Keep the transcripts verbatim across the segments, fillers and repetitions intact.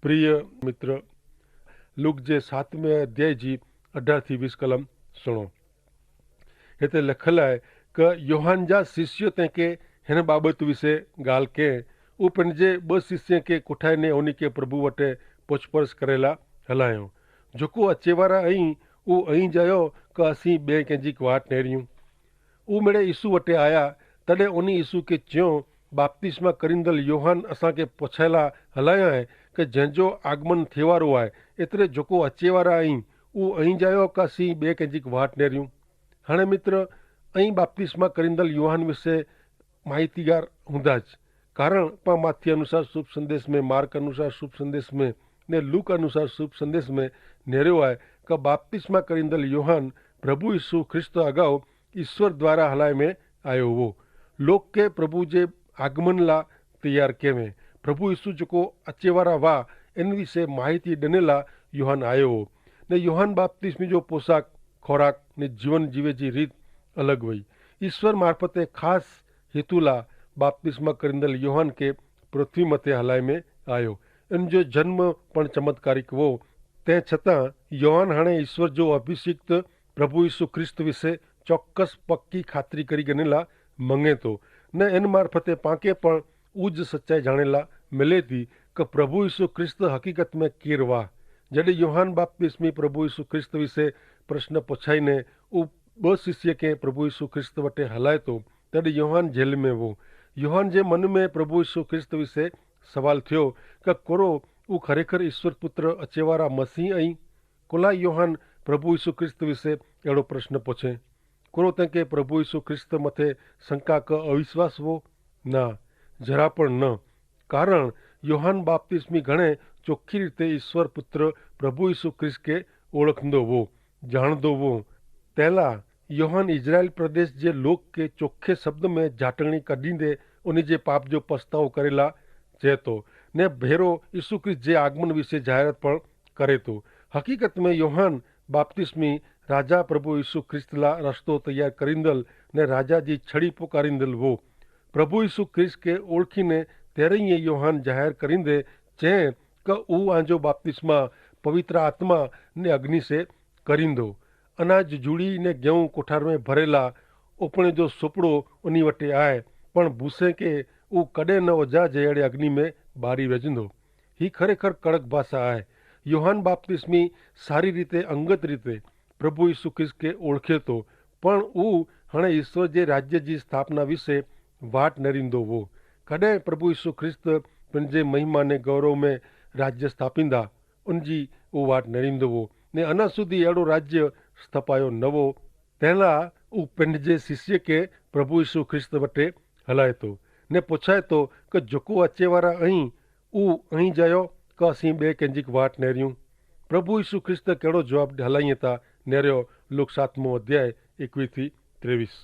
પ્રિય મિત્ર, લુક જે સાતમે અધ્યાય જી અઢાર થી વીસ કલમ સુણો. હેતરે લખલ આય કે યોહાન જા શિષ્યો તેંકે હેન બાબત વિશે ગાલ કે ઉપને જે બસ શિષ્ય કે કોઠાઈ ને ઓની કે પ્રભુ વટે પોછપરસ કરેલા હલાયો. જોકો અચેવારા અહીં ઉં અહીં જાયો કે અસી બે કેંજીક વાટ નહીં રહ્યું. ઉં મેળે ઈસુ વટે આયા. તદે ઓની ઈસુ કે ચ્યો, બાપ્તિસ્મા કરીંદલ યોહાન અસાંકે પોછાયેલા હલાયા હૈ કે જેંજો આગમન થેવારો આય, એતરે જોકો અચેવારા અહીં ઉં અહીં જાયો કે અસી બે કેંજીક વાટ નહીં રહ્યું. હાણે મિત્ર, અહીં બાપ્તિસ્મા કરીંદલ યોહાન વિશે માહિતીગાર હુંદા જ. કારણ પા માથી અનુસાર શુભ સંદેશ મેં, માર્ક અનુસાર શુભ સંદેશ મેં, ને લૂક અનુસાર શુભ સંદેશ મેં નેર્યો આય કે બાપ્તિસ્મા કરીંદલ યોહાન પ્રભુ ઈસુ ખ્રિસ્ત અગાઉ ઈસ્વર દ્વારા હલાય મેં આયો હો. લોક કે પ્રભુ જે આગમન લા તૈયાર કહેવે, પ્રભુ ઈસુ જોકો અચેવારા વા એન વિશે માહિતી ડનેલા યોહાન આયો હો. ને યોહાન બાપ્તિસ્મી જો પોશાક, ખોરાક ને જીવન જીવે જી રીત અલગ વય. ઈસ્વર મારફતે ખાસ હેતુલા બાપ્તિસ્મા કરીંદલ યોહાન કે પૃથ્વી મતે હલાય મેં આયો. એન જો જન્મ પણ ચમત્કારિક વો. તે છતાં યોહાન હાણે ઈસ્વર જો અભિષિક્ત પ્રભુ ઈસુ ખ્રિસ્ત વિશે ચોક્કસ પક્કી ખાતરી કરી ગનેલા મંગેતો, ને એન મારફતે પાંકે પણ ઉજ સચ્ચાઈ જાણેલા મિલેતી કે પ્રભુ ઈસુ ખ્રિસ્ત હકીકત મેં કેર વાહ. જડે યોહાન બાપ્તિસ્મી પ્રભુ ઈસુ ખ્રિસ્ત વિશે પ્રશ્ન પછાઈને ઉપ બસ શિષ્ય કે પ્રભુ ઈસુ ખ્રિસ્ત વટે હલાયતો, તેડે યોહાન જેલ મેં વો. યોહાન જે મન મેં પ્રભુ ઈસુ ખ્રિસ્ત વિશે સવાલ થયો કે કોરો ઉં ખરેખર ઈસ્વર પુત્ર અચેવારા મસીહ અહીં? કોલા યોહાન પ્રભુ ઈસુ ખ્રિસ્ત વિશે એડો પ્રશ્ન પછે? કોરો તેંકે પ્રભુ ઈસુ ખ્રિસ્ત મતે શંકા કે અવિશ્વાસ વો? ના, જરા પણ ન. કારણ યોહાન બાપ્તિસ્મી ઘણે ચોખી રીતે ઈસ્વર પુત્ર પ્રભુ ઈસુ ખ્રિસ્ત કે ઓળખંદો વો, જાણદો વો. તેલા યોહાન ઇઝરાયેલ પ્રદેશ જે લોક કે ચોખે શબ્દ મેં જાટણી કઢી દે ઉની જે પાપ જો પસ્તાવો કરેલા ચેતો, ને ભેરો ઈસુ ખ્રિસ્ત જે આગમન વિશે જાહેરાત પણ કરેતો. હકીકત મેં યોહાન બાપ્તિસ્મી રાજા પ્રભુ ઈસુ ખ્રિસ્ત લા રસ્તો તૈયાર કરીંદલ ને રાજા જી છડી પોકારીંદલ વો. પ્રભુ ઈસુ ખ્રિસ્ત કે ઓળખીને તેરે યે યોહાન જાહેર કરીંદે ચે કે ઉ આજો બાપ્તિસ્મા પવિત્ર આત્મા ને અગ્નિ સે કરીંદો. અનાજ જુડી ને ગેઉં કોઠાર મેં ભરેલા ઓપણે જો સોપડો ઉની વટે આય, પણ ભૂસે કે ઉ કડે ન ઓજા જેડે અગ્નિ મેં બારી વેજંદો. હી ખરેખર કડક ભાષા આય. યોહાન બાપ્તિસ્મી સારી રીતે અંગત રીતે પ્રભુ ઈસુ ખ્રિસ્ત કે ઓળખે તો, પણ ઉ હણે ઈસ્વર જે રાજ્ય જી સ્થાપના વિશે વાટ નરીંદો વો. કડે પ્રભુ ઈસુ ખ્રિસ્ત પણ જે મહિમા ને ગૌરવ મેં રાજ્ય સ્થાપિંદા, ઉનજી ઉ વાટ નરીંદો વો. ને અના સુધી એડો રાજ્ય સ્થપાયો નવો. તેલા ઉ પેંધ જે શિષ્ય કે પ્રભુ ઈસુ ખ્રિસ્ત વટે હલાયતો ને પોછાયતો કે જોકો અચેવારા અહીં ઉ અહીં જાયો કે અસી બે કેંજીક વાટ નેર્યું? પ્રભુ ઈસુ ખ્રિસ્ત કેડો જવાબ હલાઈયે તા નેર્યો? લુક સાતમો અધ્યાય એકવીસ થી ત્રેવીસ.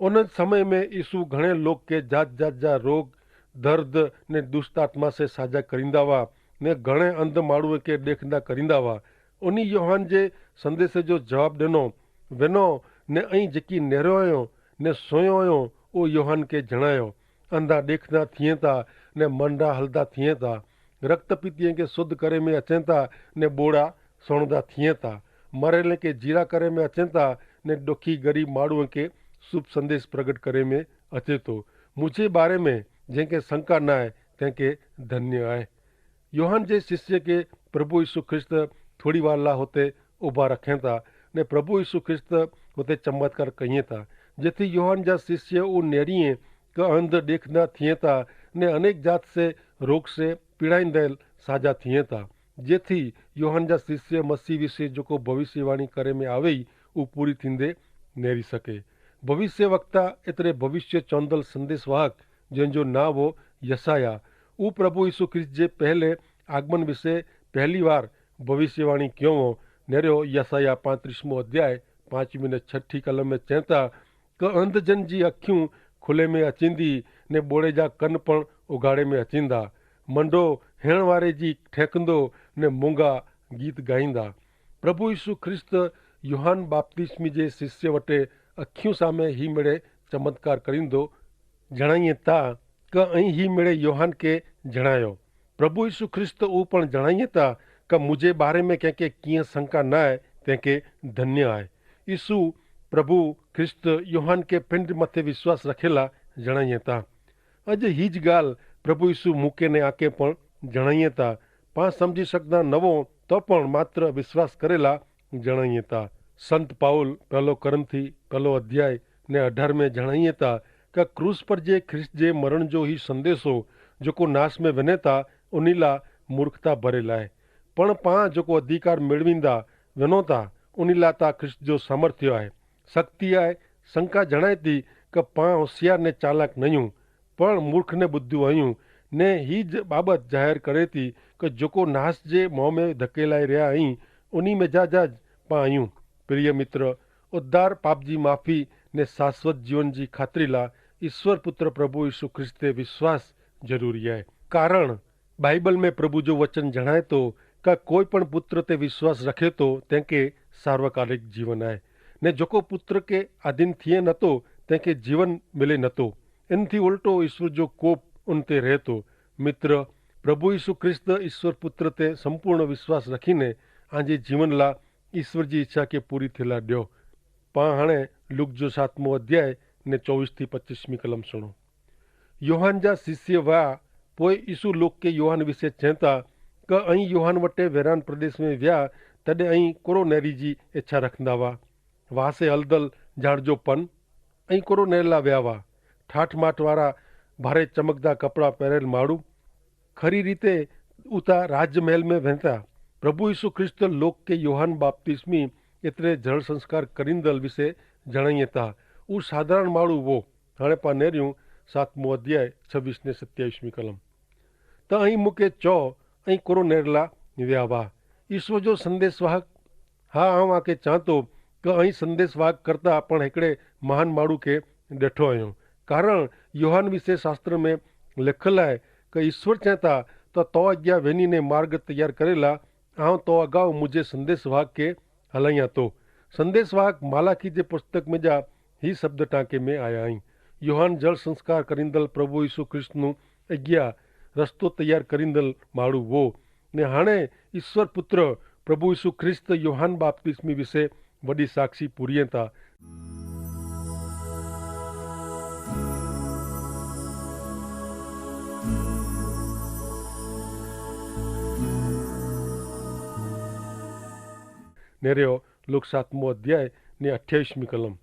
ઉન સમય મેં ઈસુ ઘણે લોક કે જાત જાત જા રોગ, દર્દ ને દુષ્ટાત્મા સે સાજા કરીંદા વા, ને ઘણે અંધ માણુએ કે દેખંદા કરીંદા વા. ઉની યોહાન જે સંદેસે જો જવાબ દેનો વેનો, ને અહીં જેકી નેરો અયો ને સોયો અયો, ઓ યોહાન કે જણાયો. અંધા દેખંદા થિયેતા, ને મંડા હલદા થિયેતા, રક્તપિતિયે કે શુદ્ધ કરે મેં અચેતા, ને બોડા સોણદા થિયેતા, મરેલે કે જીરા કરે મેં અચેતા, ને ડોખી ગરીબ માણુએ કે શુભ સંદેશ પ્રગટ કરે મેં અચેતો. મુઝે બારે મેં જેંકે શંકા નાય તેંકે ધન્ય આય. યોહાન જે શિષ્ય કે પ્રભુ ઈસુ ખ્રિસ્ત થોડી વારલા હોતે ઉભા રખેતા, ને પ્રભુ ઈસુ ખ્રિસ્ત હોતે ચમત્કાર કહિયે તા, જેથી યોહાન જા શિષ્ય ઉનેરી કે અંધ દેખના થિયેતા, ને અનેક જાત સે રોગ સે પીડાઈંદલ સાજા થિયેતા, જેથી યોહાન જા શિષ્ય મસીહ વિશે જોકો ભવિષ્યવાણી કરે મેં આવે ઉ પૂરી થીંદે નેરી શકે. ભવિષ્યવક્તા એતરે ભવિષ્ય ચોંદલ સંદેસવાહક જેન જો નાવો યસાયા, ઉ પ્રભુ ઈસુ ખ્રિસ્ત જે પહેલે આગમન વિશે પહેલી વાર ભવિષ્યવાણી ક્યોંવો. નેરો યસાયા પાંત્રીસમો અધ્યાય પાંચમી ને છઠી કલમ મેં ચેંતા, કે અંધ જન જી અખ્યું ખુલે મેં અચીંદી, ને બોડે જા કન પણ ઉગાડે મેં અચીંદા, મંડો હેણ વારે જી ઠેંકંદો, ને મોંગા ગીત ગાઈંદા. પ્રભુ ઈસુ ખ્રિસ્ત યોહાન બાપ્તિસ્મી જે શિષ્ય વટે અખ્યું સામે હી મેળે ચમત્કાર કરીંદો જણાઈયે તા, કે અહીં હી મેળે યોહાન કે જણાયો. પ્રભુ ઈસુ ખ્રિસ્ત ઉપણ જણાયે તા કે મુઝે બારે મેં કેંકે કિયા સંકા નાય તેંકે ધન્ય આય. ઈસુ પ્રભુ ખ્રિસ્ત યોહાન કે પિંડ મતે વિશ્વાસ રખેલા જણાયે તા. અજ હી જ ગાલ પ્રભુ ઈસુ મુકે ને આકે પણ જણાયે તા. પાં સમઝી સકદા નવો તો પણ માત્ર વિશ્વાસ કરેલા જણાયે તા. સંત પાઉલ પહેલો કરંથી પહેલો અધ્યાય ને અઢાર મેં જણાયે તા કે ક્રૂસ પર જે ખ્રિસ્ત જે મરણ જો હી સંદેશો જોકો નાશ મેં વેનેતા ઉનીલા મૂર્ખતા ભરેલા હૈ. પણ પાં જોકો અધિકાર મેળવીંદા વેનોતા ઉનીલા તા ખ્રિસ્ત જો સામર્થ્ય હૈ, શક્તિ હૈ. શંકા જણાયતી કે પાં હોશિયાર ને ચાલાક નહિયું પણ મૂર્ખને બુદ્ધુ અહ્યું. ને હી જ બાબત જાહેર કરેતી કે જોકો નાસ જે મોં મેં ધકેલાઈ રહ્યા અહીં ઉની મેં જા જા જ પાં અહ્યું. પ્રિય મિત્ર, ઉદ્ધાર પાપજી માફી ને શાશ્વત જીવન જી ખાતરી લા ઈસ્વર પુત્ર પ્રભુ ઈસુ ખ્રિસ્તે વિશ્વાસ જરૂરી હૈ. કારણ બાઈબલ મેં પ્રભુ જો વચન જણાયતો કે કોઈ પણ પુત્ર તે વિશ્વાસ રખેતો તેંકે સાર્વકાલિક જીવન હૈ. ને જોકો પુત્ર કે આધીન થિયે નતો તેંકે જીવન મિલે નતો. એનથી ઉલટો ઈસ્વર જો કોપ ઉનતે રહેતો. મિત્ર, પ્રભુ ઈસુ ખ્રિસ્ત ઈસ્વર પુત્ર તે સંપૂર્ણ વિશ્વાસ રખીને આજે જીવન લા ઈસ્વર જી ઈચ્છા કે પૂરી થેલા દ્યો. પાં હણે લુક જો સાતમો અધ્યાય ને ચોવીસ થી પચ્ચીસમી કલમ સુણો. યોહાન જા શિષ્ય વા પોય ઈસુ લોક કે યોહાન વિશે ચેંતા કે અહીં યોહાન વટે વેરાન પ્રદેશ મેં વ્યા તદે અહીં કોરો નેરી જી એચ્છા રખંદા વા. વાસે હલદલ જાડજો પન અહીં કોરો નેરલા વ્યા વા. ઠાઠ માઠ વારા ભારે ચમકદા કપડા પહેરેલ માડૂ ખરી રીતે ઉતા રાજ્યમહેલ મેં વહેંતા. પ્રભુ ઈસુ ખ્રિસ્ત લોક કે યોહાન બાપ્તિસ્મી એતરે જળ સંસ્કાર કરીંદલ વિશે જણાઈ તા. ઉસાધારણ માડૂ વો. હણે પાનેર્યું સાતમો અધ્યાય છવીસ ને સત્યાવીસમી કલમ. તો અહીં મુકે ચો અહીં કોરો નેરલા વ્યાવા ઈસુ જો સંદેસવાહક. હા આવ આકે ચાંતો કે અહીં સંદેસવાહક કરતા પણ હેકડે મહાન માડૂ કે ડેઠો અયો. કારણ યોહાન વિશે શાસ્ત્ર મેં લેખલ હૈ કે ઈસુ ચેંતા તો તો અજ્ઞા વેની ને માર્ગ તૈયાર કરેલા. આવ તો અગાઉ મુઝે સંદેસવાહક કે હલાઈ આતો. સંદેસવાહક માલાખી જે પુસ્તક મેં જા હી શબ્દ ટાંકે મેં આયા હૈં. યોહાન જળ સંસ્કાર કરીંદલ પ્રભુ ઈસુ ખ્રિસ્તનું અજ્ઞા રસ્તો તૈયાર કરીંદલ માડૂ વો. ને હાણે ઈસ્વર પુત્ર પ્રભુ ઈસુ ખ્રિસ્ત યોહાન બાપ્તિસ્મી વિશે વડી સાક્ષી પૂરિયે તા. નેરેઓ લુક સાતમો અધ્યાય ને અઠ્યાવિશ મી કલમ.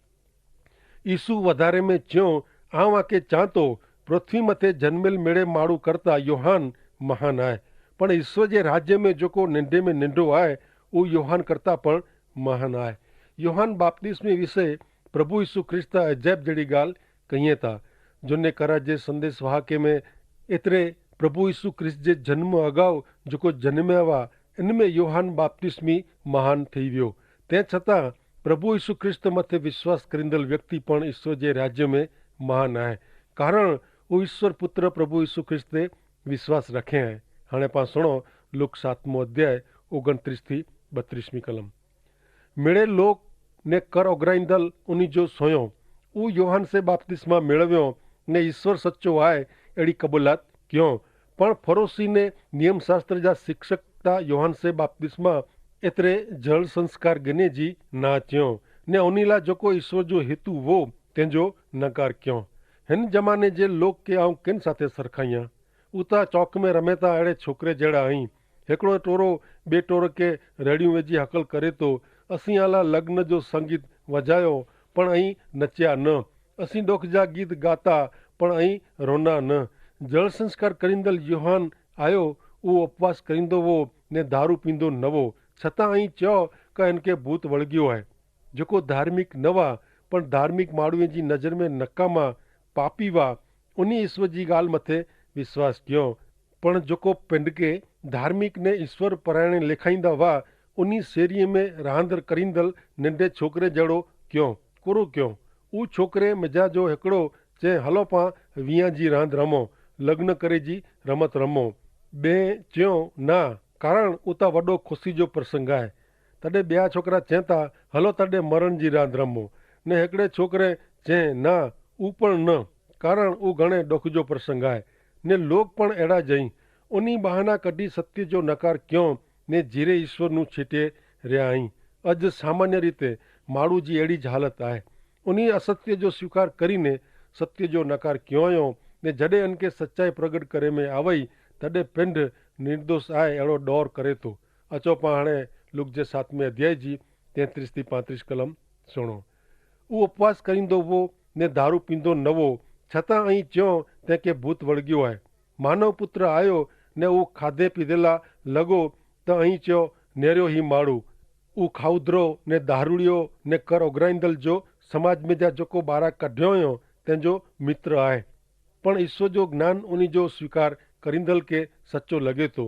ઈસુ વધારે મેં ચ્યો, આવ આકે ચાંતો પૃથ્વી મતે જન્મેલ મેળે માડૂ કરતા યોહાન મહાન આય. પણ ઈસ્વર જે રાજ્ય મેં જોકો નેંધે મેં નેંધો આય ઉ યોહાન કરતા પણ મહાન આય. યોહાન બાપ્તિસ્મી વિશે પ્રભુ ઈસુ ખ્રિસ્તા અજૈબ જેડી ગાલ કહિયે તા. જોને કરા જે સંદેસવાહકે મેં એતરે પ્રભુ ઈસુ ખ્રિસ્ત જે જન્મ અગાઉ જોકો જન્મ્યા વા એન મેં યોહાન બાપ્તિસ્મી મહાન થઈ વ્યો. તે છતાં પ્રભુ ઈસુ ખ્રિસ્ત મતે વિશ્વાસ કરીંદલ વ્યક્તિ પણ ઈસ્વર જે રાજ્ય મેં મહાન આય. કારણ ઉ ઈસ્વર પુત્ર પ્રભુ ઈસુ ખ્રિસ્ત તે વિશ્વાસ રખે આય. હણે પાં સુણો લુક સાતમો અધ્યાય ઓગણત્રીસ થી બત્રીસમી કલમ. મેળે લોક ને કર ઓગરાઈંદલ ઉની જો સોયો ઉ યોહાન સે બાપ્તિસ્મા મેળવ્યો ને ઈસ્વર સચો આય એડી કબૂલાત ક્યો. પણ ફરોસી ને નિયમશાસ્ત્ર જા શિક્ષકતા યોહાન સે બાપ્તિસ્મા એતરે જળ સંસ્કાર ગને જી ના ચ્યો ને ઉની લા જોકો ઈસ્વર જો હેતુ વો તેંજો નકાર ક્યો. હેન જમાને જે લોક કે આઉં કેન સાથે સરખાઈયા? ઉતા ચોક મેં રમેતા એડે છોકરે જેડા અહીં. હેકડો ટોરો બે ટોરો કે રેડિયું વેજી હકલ કરે તો અસી આલા લગ્ન જો સંગીત વજાયો પણ અહીં નચ્યા ન. અસી ડોખ જા ગીત ગાતા પણ અહીં રોના ન. જળ સંસ્કાર કરીંદલ યોહાન આયો ઉ અપવાસ કરીંદો વો ને ધારૂ પીંદો નવો. છતાં અહીં ચ્યો કે એનકે ભૂત વળગ્યો હૈ. જોકો ધાર્મિક નવા પણ ધાર્મિક માડૂએ જી નજર મેં નકામા પાપી વા ઉની ઈસ્વર જી ગાલ મતે વિશ્વાસ ક્યો. પણ જોકો પેંડકે ધાર્મિક ને ઈસ્વર પરાયણે લેખાઈંદા વા ઉની શેરી મેં રાંધ કરીંદલ નેંધે છોકરે જેડો ક્યો. કોરો ક્યો? ઉ છોકરે મેજા જો હેકડો ચે હલો પાં વિયા જી રાંધ રમો, લગ્ન કરે જી રમત રમો. બે ચ્યો ના. કારણ ઉતા વડો ખુશી જો પ્રસંગ આય. તદે બ્યા છોકરા ચેંતા હલો તદે મરણ જી રાંધ રમો. ને હેકડે છોકરે ચે ના, ઉપણ ન. કારણ ઉ ઘણે ડોખજો પ્રસંગ આય. ને લોક પણ એડા જઈ ઉની બહાના કઢ઼ી સત્ય જો નકાર ક્યો ને જીરે ઈસ્વરનું છીટે રહ્યા હૈં. અજ સામાન્ય રીતે માડૂ જી એડી જ હાલત આય. ઉની અસત્ય જો સ્વીકાર કરીને સત્ય જો નકાર ક્યો અયો, ને જડે અનકે સચ્ચાઈ પ્રગટ કરે મેં આવય તદે પિંડ નિર્દોષ આય એડો ડોર કરે તો. અચો પહાણે લુક જે સાતમે અધ્યાય જી તેત્રીસ થી પાંત્રીસ કલમ સુણો. ઉં ઉપવાસ કરીંદો વો ને ધારૂ પીંદો નવો, છતાં અહીં ચ્યો તેંકે ભૂત વળગ્યો આય. માનવ પુત્ર આયો ને ઉં ખાધે પીધેલા લગો, તો અહીં ચ્યો નેર્યો હી માડૂ. ઉં ખાઉધરો ને ધારૂડિયો ને કર ઓગરાઈંદલ જો સમાજ મેં જા જોકો બારા કઢ્યો અયો તેંજો મિત્ર આય. પણ ઈસ્વર જો જ્ઞાન ઉની જો સ્વીકાર કરીંદલ કે સચો લગે તો.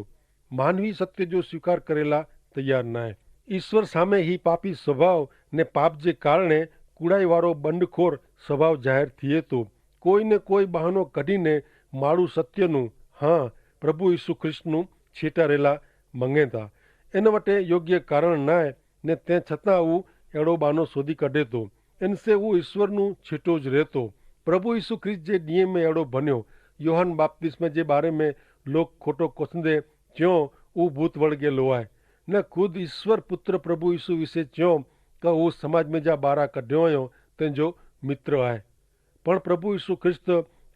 માનવી સત્ય જો સ્વીકાર કરેલા તૈયાર નાય. ઈસ્વર સામે હી પાપી સ્વભાવ ને પાપ જે કારણે કુડાઈ વારો બંડખોર સ્વભાવ જાહેર થિયે તો. કોઈ ને કોઈ બહાનો કઢ઼ી ને માડૂ સત્યનું, હા, પ્રભુ ઈસુ ખ્રિસ્તનું છેટા રહેલા મંગેતા. એન વટે યોગ્ય કારણ નાય, ને તે છતાં ઉં એડો બાનો શોધી કઢે તો. એન સે ઉં ઈસ્વરનું છેટો જ રહેતો. પ્રભુ ઈસુ ખ્રિસ્ત જે નિયમે એડો ભન્યો. યોહાન બાપ્તિસ્મે જે બારે મેં લોક ખોટો કોથંદે ચ્યો ઉં ભૂત વળગે લોવાય. ને ખુદ ઈસ્વર પુત્ર પ્રભુ ઈસુ વિશે ચ્યો કે ઉં સમાજ મેં જા બારા કઢ્યો અયો તેંજો મિત્ર આય. પણ પ્રભુ ઈસુ ખ્રિસ્ત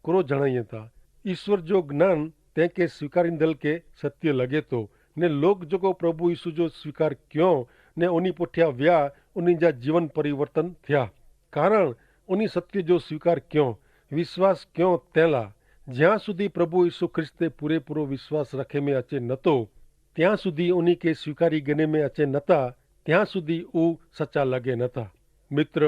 કોરો જણાઈ હતા. ઈસ્વર જો જ્ઞાન તેંકે સ્વીકારીંદલ કે સત્ય લગે તો. ને લોક જોકો પ્રભુ ઈસુ જો સ્વીકાર ક્યો ને ઉની પોઠ્યા વ્યા ઉની જા જીવન પરિવર્તન થ્યા. કારણ ઉની સત્ય જો સ્વીકાર ક્યો, વિશ્વાસ ક્યો તેલા. જ્યાં સુધી પ્રભુ ઈસુ ખ્રિસ્તે પૂરેપૂરો વિશ્વાસ રખે મેં અચે નતો ત્યાં સુધી ઉની કે સ્વીકારી ગને મેં અચે નતા ત્યાં સુધી ઉં સચા લગે નતા. મિત્ર,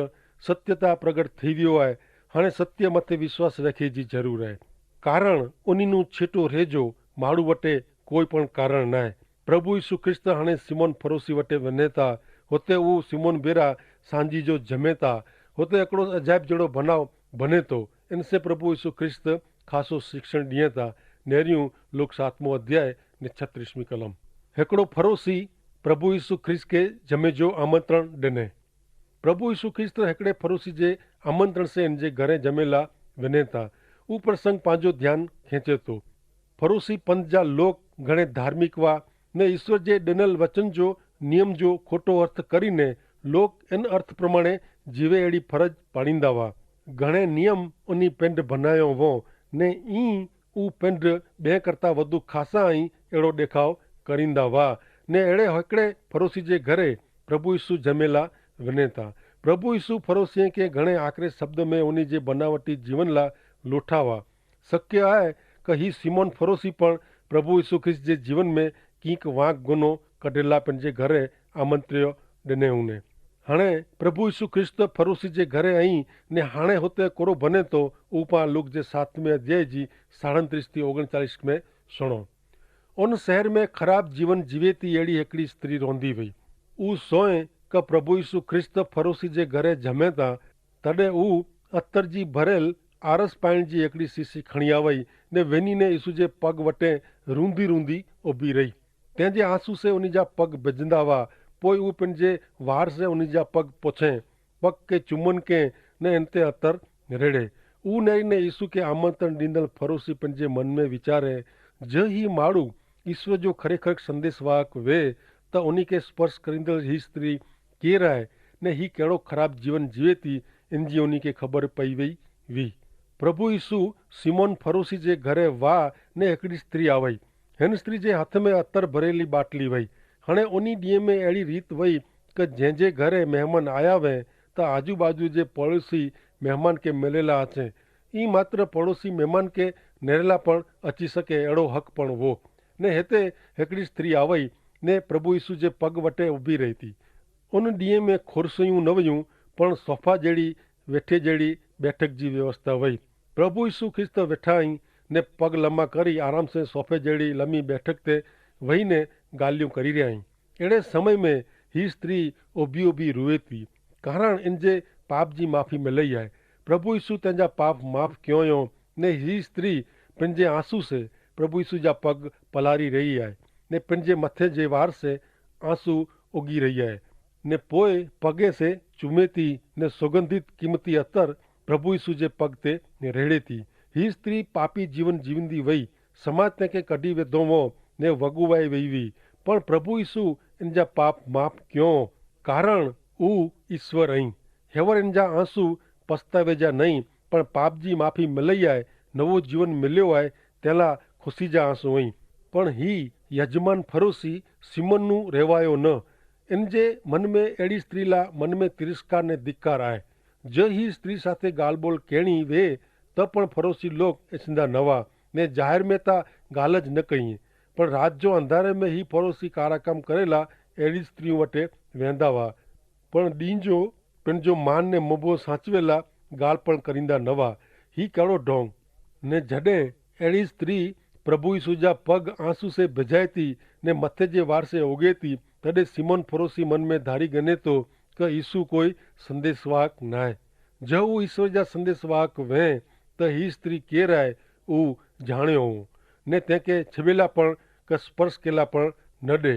સત્યતા પ્રગટ થઈ વ્યો આય. હણે સત્ય મતે વિશ્વાસ રખે જી જરૂર આય. કારણ ઉનીનું છેટો રહેજો માડૂ વટે કોઈ પણ કારણ નાય. પ્રભુ ઈસુ ખ્રિસ્ત હણે સિમોન ફરોશી વટે વનેતા. હોતે ઉં સિમોન બેરા સાંજી જો જમેતા. હોતે એકડો અજાયબ જેડો ભનાવ ભનેતો. એનસે પ્રભુ ઈસુ ખ્રિસ્ત ખાસો શિક્ષણ દિયેતા. નેર્યું લુક સાતમો અધ્યાય ને છત્રીસમી કલમ. હેકડો ફરોશી પ્રભુ ઈસુ ખ્રિસ્ત કે જમે જો આમંત્રણ ડેને. પ્રભુ ઈસુ ખ્રિસ્ત હેકડ઼ે ફરોશી જે આમંત્રણ સે એન જે ઘરે જમેલા વેને તા. ઉપરસંગ પાંજો ધ્યાન ખેંચે તો. ફરોશી પંથ જા લોક ઘણે ધાર્મિક વા ને ઈસ્વર જે ડેનલ વચન જો નિયમ જો ખોટો અર્થ કરીને લોક એન અર્થ પ્રમાણે જીવે એડી ફરજ પાડીંદા વા. ઘણે નિયમ ઉની પેંધ ભનાયો વો ને ઈ ઉં પેંધ બે કરતા વધુ ખાસા અહીં એડો દેખાવ કરીંદા વા. ને એડે હેકડ઼ે ફરોશી જે ઘરે પ્રભુ ઈસુ જમેલા વને તા. પ્રભુ ઈસુ ફરોશીએ કે ઘણે આખરે શબ્દ મેં ઉની જે બનાવટી જીવન લા લોઠાવા. શક્ય આય કે હી સિમોન ફરોશી પણ પ્રભુ ઈસુ ખ્રિસ્ત જે જીવન મેં કિંક વાંક ગુનો કઢેલા પેનજે ઘરે આમંત્ર્યો ડેને ઉને. હણે પ્રભુ ઈસુ ખ્રિસ્ત ફરોશી જે ઘરે અહીં ને હાણે હોતે કોરો ભને તો ઉપા લુક જે સાતમે અધ્યાય જી સાડન ત્રીસ થી ઓગણચાલીસ મેં સુણો. ઉન શહેર મેં ખરાબ જીવન જીવેતી એડી હેકડી સ્ત્રી રોંધી વય. ઉ સોય કે પ્રભુ ઈસુ ખ્રિસ્ત ફરોશી જે ઘરે જમેતા તદે ઉ અતર જી ભરેલ આરસ પાણી જી એકડી સીસી ખણિયા વય ને વેની ને ઈસુ જે પગ વટે રૂંધી રૂંધી ઉભી રહી. તેનજે આંસુ સે ઉની જા પગ ભેજંદા વા. પોય ઉપને જે વાર સે ઉની જા પગ પોછે પગ કે ચુમન કે ને એન તે અતર રેડે. ઉ નેરી ને ઈસુ કે આમંત્રણ દીંદલ ફરોશી પન જે મન મેં વિચારે, જે હી માડૂ ઈસ્વર જો ખરેખર સંદેસવાહક વે, તો ઉની કે સ્પર્શ કરીંદલ હી સ્ત્રી કેર આય ને હી કેડો ખરાબ જીવન જીવેતી. એનજી ઉની કે ખબર પઈ વઈ વી. પ્રભુ ઈસુ સિમોન ફરોશી જે ઘરે વા ને હેકડી સ્ત્રી આવય. હેન સ્ત્રી જે હાથ મેં અતર ભરેલી બાટલી વય. હણે ઉની દિયે મેં એડી રીત વય કે જેન જે ઘરે મહેમાન આયા વે તો આજુબાજુ જે પડોશી મહેમાન કે મેલેલા હશે. ઈ માત્ર પડોશી મહેમાન કે નેરેલા પણ અચી શકે એડો હક પણ વો. ને હેતે હેકડી સ્ત્રી આવય ને પ્રભુ ઈસુ જે પગ વટે ઉભી રહેતી. ઉન દિયે મેં ખોરસયું નવયું પણ સોફા જેડી વેઠે જેડી બેઠક જી વ્યવસ્થા વય. પ્રભુ ઈસુ ખ્રિસ્ત વેઠા હી ને પગ લમા કરી આરામ સે સોફે જેડી લમી બેઠક તે વહી ને ગાલિયું કરી રહ્યા હી. એડે સમય મેં હી સ્ત્રી ઓભી ઓભી રુવેતી. કારણ એન જે પાપ જી માફી મેં લઈ આય. પ્રભુ ઈસુ તેનજા પાપ માફ ક્યોંયો. ને હી સ્ત્રી પેનજે આંસુ સે પ્રભુ ઈસુ જા પગ પલારી રહી આય. ને પેનજે મથે જે વાર સે આંસુ ઓગી રહી આય. ને પોય પગે સે ચુમેતી ને સોગંધિત કિંમતી અતર પ્રભુ ઈસુ જે પગ તે રહેડેતી. હી સ્ત્રી પાપી જીવન જીવંદી વય. સમાજ તેંકે કઢ઼ી વેધો વો ને વગુવાઈ વૈવી. પણ પ્રભુ ઈસુ એનજા પાપ માફ ક્યો, કારણ ઉહ ઈસ્વર અહીં. હેવર એનજા આંસુ પસ્તાવે જા નહીં, પણ પાપ જી માફી મલઈ આય, નવો જીવન મલ્યો આય, તેલા ખુશી જા આંસુ અહીં. પણ હી યજમાન ફરોસી સિમોનનું રહેવાયો ન. એન જે મન મેં એડી સ્ત્રી લા મન મેં તિરસ્કાર ને ધિક્કાર આય. જે હી સ્ત્રી સાથે ગાલબોલ કહેણી વે, તો પણ ફરોસી લોક એસિંદા નવા ને જાહેર મેં તા ગાલ જ ન કહિયે. પણ રાત જો અંધારે મેં હી ફરોસી કારાકામ કરેલા એડી સ્ત્રી વટે વેંદા વા. પણ દીંજો પેનજો માન ને મબો સાંચવેલા ગાલ પણ કરીંદા નવા. હી કહેડો ઢોંગ. ને જડે એડી સ્ત્રી પ્રભુ ઈસુ જા પગ આંસુ સે ભજાયતી ને મતે જે વારસે ઓગેતી, તદે સિમોન ફરોસી મન મેં ધારી ગને તો કે ઈસુ કોઈ સંદેસવાહક નાય. જો ઉં ઈસુ જા સંદેસવાહક વેં, તો હી સ્ત્રી કેર આય ઉં જાણ્યો હોઉં, ને તેંકે છબેલા પણ કે સ્પર્શ કેલા પણ ન દે.